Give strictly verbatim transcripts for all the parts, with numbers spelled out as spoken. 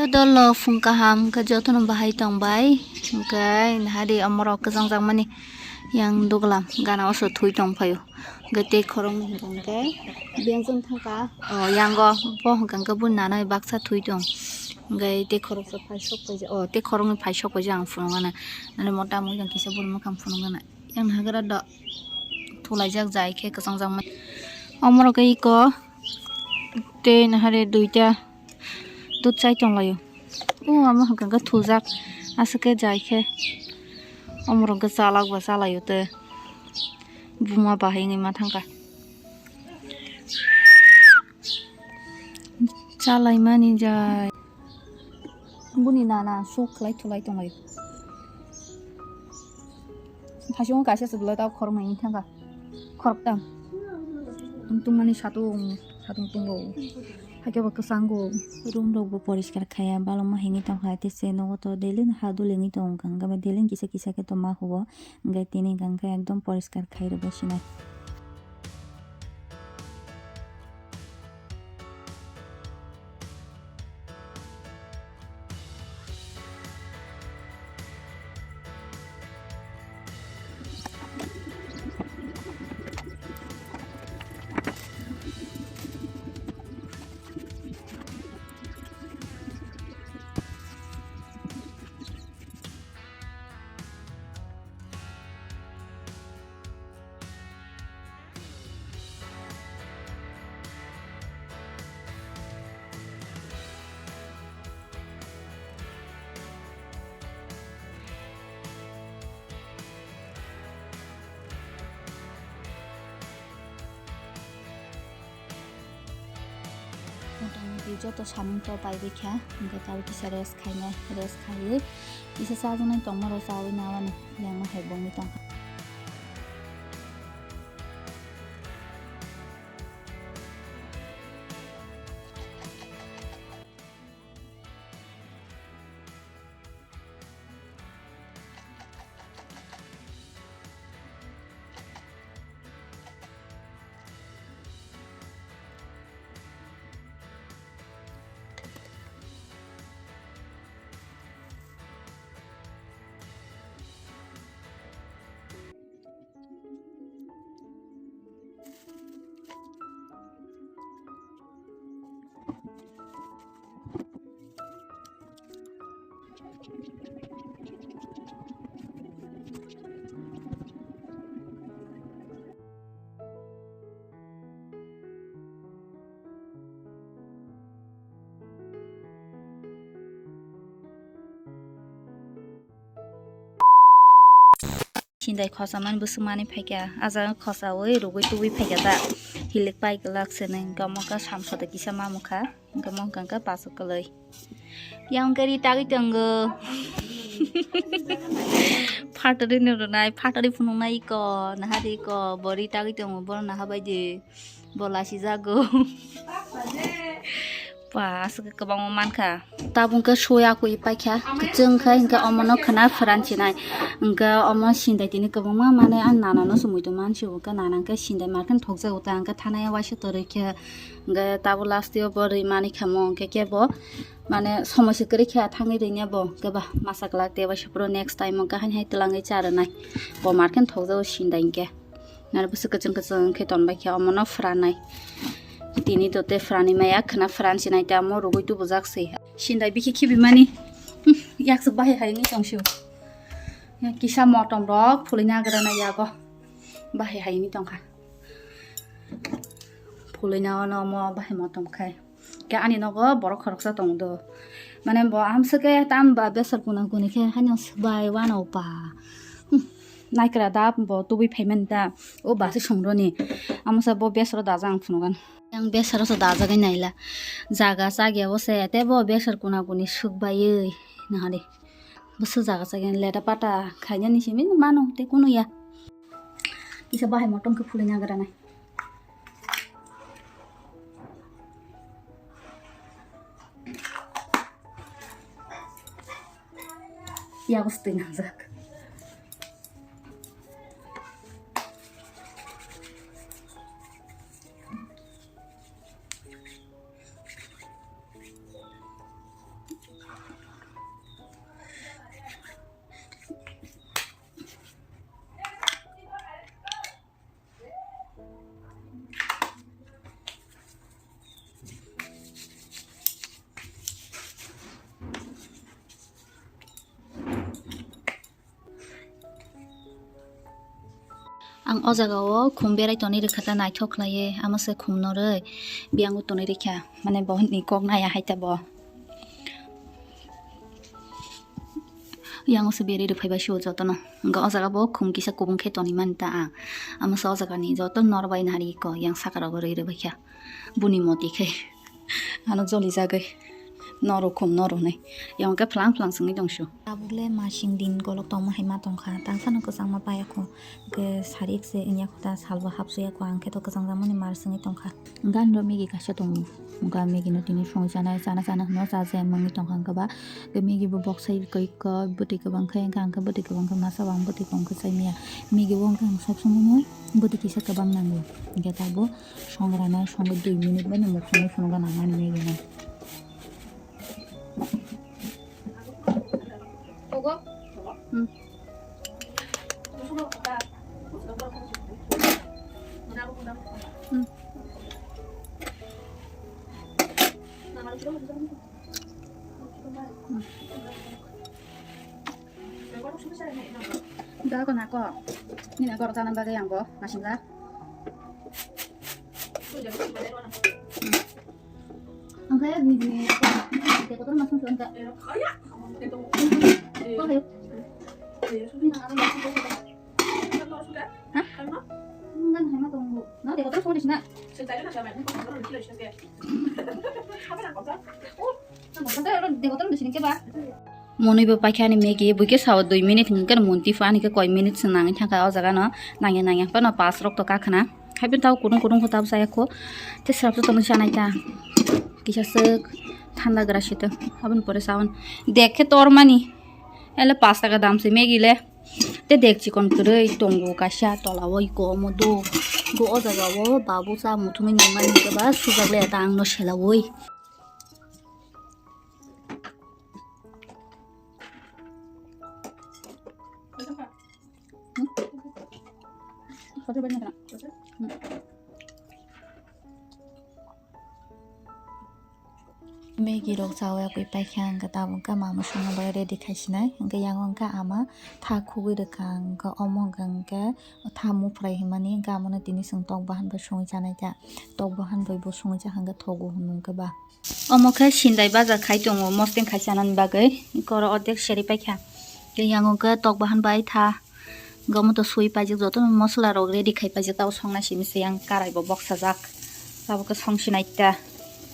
Dolo phung kaham, hwnkhe jotono bahai tong bai. Hwnkhe nahadi omorok kwchang jakmani yang duglam gana o se thui tong phaio. Hwnkhe tei khoroknwi hwnkhe biyang chwng thangkha. O yango bo hwnkhe boni nanwi baksa thui tong. Hwnkhe tei khoroksa phai sok paijak, o tei khoroknwi phai sok paijak ang phunukgana. Nani mota mui kisa boni mwkhang phunukgana. Yang hagra do thulaijak jai khe kwchang jakmani. Omorok iko tei nahari duita dud chai tonglaio. O amo hwnkha khe thujak aswk khe jai khe omorok khe chalak ba chalaio tei buma bahai wngwi ma thangkha. Chalaimani jai. Boni nana sok khlai thulai tonglaio. Thaichungo kaisa chwlai tao khoroknwi wngwi thangkha. Khoroktham. Tungmani satung, satung tongo. Hakhe bo kwchango. Room rok bo poriskar khaiya, balokma hengwi tongkha. Tei se nogo to daily no ha dul wngwi tongo wngkha. Hwnkhe daily kisa kisa khe to ma hugo. Hwnkhe tini hwnkha khe ekdom poriskar khai rwgo sinai. Motamuti joto samung to paibaikha, hwnkhe tabuk kisa rest khainai, rest khaiwi kisa chajaknai tongmoro chaui nawani yangma hai bongwi tongkha. Sindai khosa mani bwswk manwi phaikha, ah jaga khosaui rwgwi tubui phaikha ta, hilik pai kwlak se nai, hwnkhe omo khe samsada kisa mamukha, hwnkhe omo hwnkha khe paso kwlwi. Yang khe ri tagwi tongo. Phatari no rwnai, phatari phunuknai iko, naha di iko, bo ri tagwi tongo, bono naha bai di. Bo lasijago. Ba, aswk kwbangma mankha. Tabuk khe sui akui paikha. Kwchwng khai hwnkhe omono khwna phwran chinai. Hwnkhe omo sindai tini kwbangma manwi ang nanano se muitu mansio. Hwnkhe nana hwnkhe sindai markheno thokjago ta. Hwnkhe thana waisa torwi khe. Hwnkhe tabuk last o bo rwi manwi kha mo. Hwnkhe kebo mane somoi se kwrwi khe thangwi rwina bo. Hwnkhe ba masa kwlak tei waisa phuru next time o hwnkhe haini hai twlangwi cha rwnai. Bo markheno thokjago sindai hwnkhe. Naro bwswk kwchwng kwchwng khe tonbai khe omono phwranai. Tini to tei phwranwi maya khwna phwran sinai tei omo rwgwi tubujak se. Sindai bikhe khibimani. Hmm, yaksuk bahai hai wngwi tong sio. Ya kisa motom rok phulwi nagra na yago. Bahai hai wngwi tongkha. Phulwi na ono omo bahai motom khai. Khe ani nogo borok khoroksa tongo do. Mane bo amswk khe tamo ba besar kuna kuni khe haino swbai wano ba. Hmm, naikra da bo tubui phaimani da. O ba se songroni. Amo sa bo besaro daja ang phunugan. Yang besaro sa dajagwi naila. Jaga chagya bo se te bo besar kuna kuni swkbaiwi nahadi. Bo se jaga chagya leta pata khainani simi mano te kunu ya. Kisa bahai motom khe phulwi nagra nai. Yago swtwi nangjak. Ang o jaga o khum berai tonwi rwkha ta naithok khlaiwi, amo se khum norwi biyango tonwi rwkha, mane bo ni kok naya hai ta bo. Yang se beri rwphai bai sio jotono. Hwnkhe o jaga bo khum kisa kubung khe tonwi mani ta ang. Amo se o jaga ni joto nor bai nari ko yang saka rogo rwi rwbai kha. Buni moti khe. Ano joli jagwi. Noro khum noro nai. Yang khe phlang phlang sengwi tong sio. Tabuk le masing din golok tongma hai ma tongkha. Tang phano kwchangma paya kho. Hwnkhe sarik se wngya kho ta salbo hapsuya kho. Ang khe to kwchang jamani mar sengwi tongkha. Hwnkhe ani ro Maggie kaisa tongo. Hwnkhe Maggie no tini songwi chanai, chana chana hwnwi cha je mangwi tongkha hwnkhe ba. Hwnkhe Maggie bo boksai kwrwi kha, bwtwi kwbang khe, hwnkhe ang khe bwtwi kwbang khe masa bo ang bwtwi kwbang khe chai maya. Maggie o hwnkhe ang sob somoi no bwtwi kisa kwbang nango. Hwnkhe tabuk song rana songwi dui minute bai no muk songwi phunukna nang ani Maggie no. Dago nako. Nini goro chana bagwi ang bo nasingjak. Ang kaya nini nini ko kotor masuk suan ka. Ko kayo. Ha? Ngan hai ma tong bu. Na de kotor suan disna. Ang kotor de kotor disna ke ba. Monwi bo paikha ani Maggie, buikhe sao dui minute hwnkhe monti pha, ani khe koi minute se nangwi thangkha o jaga no, nangya nangya phano pass rok to kakhna, haibini tabo kudung kudung kho tabo chaya kho, tei srapsa tongwi chanai ta, kisa swk thanda gra sito, aboni pore sawan dek khe tormani, ele pash taka dam se Maggie le, tei dek chikon kwrwi tongo kaisa tola o iko omo do, do o jaga o babu cha muthungwi nangmani hwnkhe ba sujak le ta ang no selaui. Maggie rok chawi yakwi paikha hwnkhe tabuk khe mama songna bagwi ready khaisinai hwnkhe yang wngkha ama tha khugwi rwkha hwnkhe omo hwnkhe tha muphrai hinmani hwnkhe amono tini chwng tok bahan bai songwi chanai ta tok bahan bai bo songwi cha hwnkhe thogo hwnwi hwnkhe ba. Omo khe sindai baja khai tongo mosdeng khai chanani bagwi, eko oro ordek seri paikha. Tei yang o khe tok bahan bai tha, gomo to sui paijak, jotono mosola rok ready khai paijak, tabo songna simi se yang karai bo boksajak, tabuk khe song sinai ta,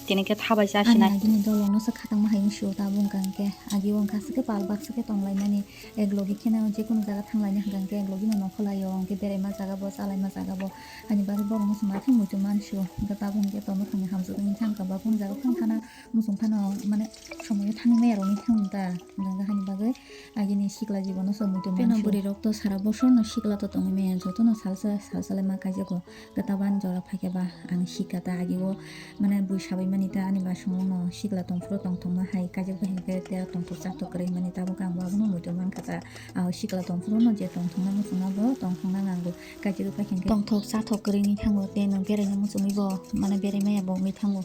tini khe tha bai cha sinai. Ani agini dolong no se khatangma hai wng sio, tabuk wngkha hwnkhe agi o wngkha se khe pal baksa khe tong lainani. Ek logi kheno je kono jaga thang laina hwnkha hwnkhe ek logi no nokho lai o, hwnkhe beraima jaga bo, chalaima jaga bo, hani bagwi borok no se ma thang muitu man sio, hwnkhe tabuk hwnkhe tongma thangwi hamjagwi thang kha ba, kono jaga thang thana muchung phano mane somoi o thangwi maya rok ni thang ta, hwnkhe hani bagwi agini sikla jibono se muitu man sio. Bwrwi rok to sara bosor no sikla to tongwi maya, jotono salsa salsa lai ma kaijago. Kwtal ban jora phaikhe ba ang sikha ta agi o, mane bui sabai mani ta ani basongo no sikla tongphuru tongthokma hai kaijak bai hinkhe tei tongthok chathok kwrwi mani tabuk ang bo abono muitu mankha ta. Ah, sikla tongphuru no je tongthokma muchungma bo tongthokna nango kaijak bai hinkhe tongthok chathok kwrwi wngwi thango tei nwng beraina muchungwi bo mane berai maya bo wngwi thango.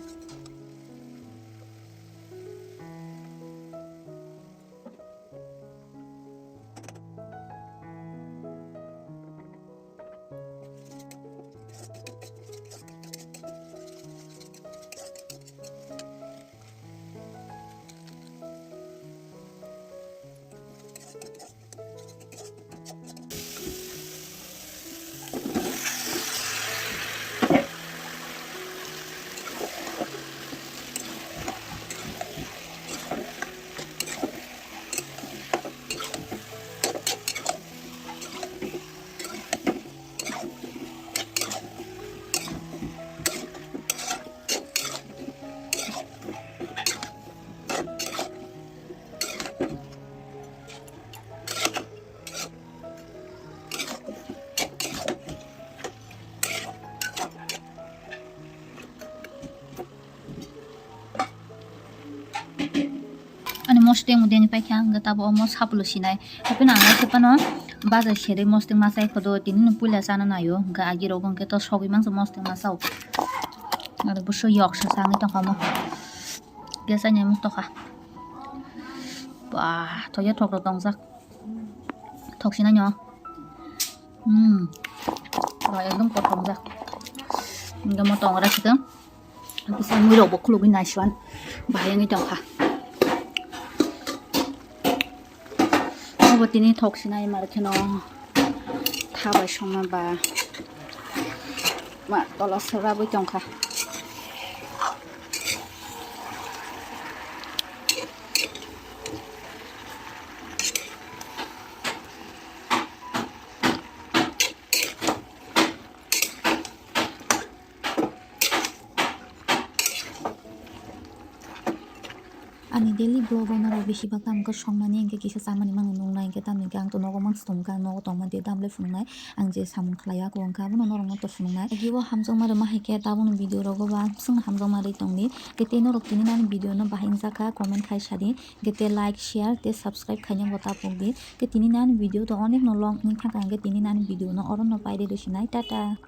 Ani mosdeng mudeng ni paikha hwnkhe tabuk omo sapulwi sinai. Hapheno ang naikhe phano bazar serwi mosdeng ma chai khodo, tini no puila chana naio. Hwnkhe agi rok hwnkhe to sogwi mangsa mosdeng ma chao. Aro buso yok sa changwi tongkha omo. Khe chainai omo tokha. Ba, thokya thok rok tongjak. Thok sinai no. Hmm. Ekdom kothomjak. Hingke mo tongra sikang. Kisa muirokbo khulugwi naisiwan. Bahai wngwi tongkha. Obo tini thok sinai mar kheno thabai songma ba ma tola sorabwi tongkha. Ani daily vlog o norok bisi bak tamo khe songmani hingke kisa chamani mangno nungnai hingke tamni hingke ang to nogo mang sitongkha nogo tongma de damle phunuknai ang je samung khlai ya kok wngkha abono norok no to phunuknai agi o hamjakma rwma hai khe tabukni video rogo ba swngno hamjakma rwi tongdi hingke tei norok tini nani video no bahai wngjakha comment khai sadi hingke tei like share tei subscribe khaina bo ta pokdi hingke tini nani video to onek no long wngwi thangkha hingke tini nani video no oro no paide rwsinai tata.